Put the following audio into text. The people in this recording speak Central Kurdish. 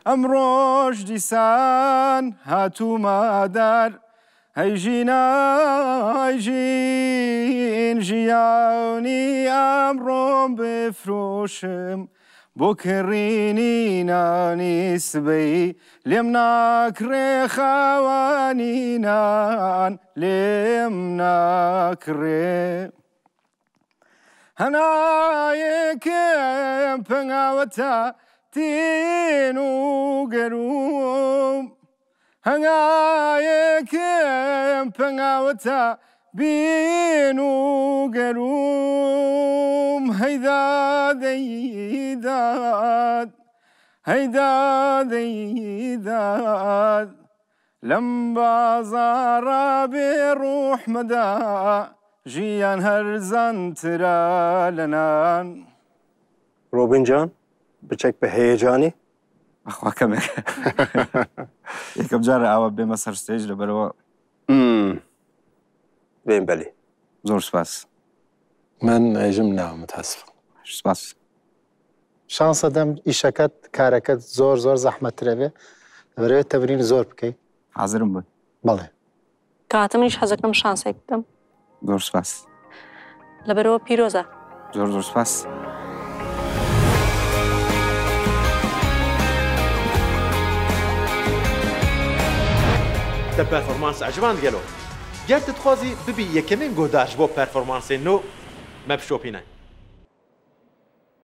ئەمڕۆش دیسان هاتوومە دەر هەی ژینا ئای ژین ژیانی ئەمڕۆم بفرۆشم بۆ کڕینی نانی سبەی لێم ناکڕێ خاوەنی نان لێم ناکڕێ. هەنایەکم پەنگاوەتە تین و گەروم هەنگایەکم پەنگاوەتە بین و گەروم هەیداد ئەیداد هەیداد ئەیداد لەم بازاڕە بێ ڕوح مەدە ژیان هەرزانترە لە نان. ڕۆبین جان بچەک بە هەیەجانی. بەخوا کەمێک یەکەم جارە ئاوا بێمە سەر ستەیج لەبەرەوە. بێن بەلی. زۆر سپاس. من ئێژم نا متاسفم. سپاس. شانسە دەم ئیشەکەت کارەکەت زۆر زۆر زەحمەتترە بێ لەبەرئەوەی تەمرین زۆر بکەی. حازرم بۆی. بەڵێ. کەواتە منیش حەزەکەم شانسێک بدەم. زۆر سپاس. لەبەرئەوە پیرۆزە. زۆر زۆر سپاس. Te performans eciband gelo? Ger tu dixwazî bibî yekemîn guhdar ji bo performansên nû, me bişopîne.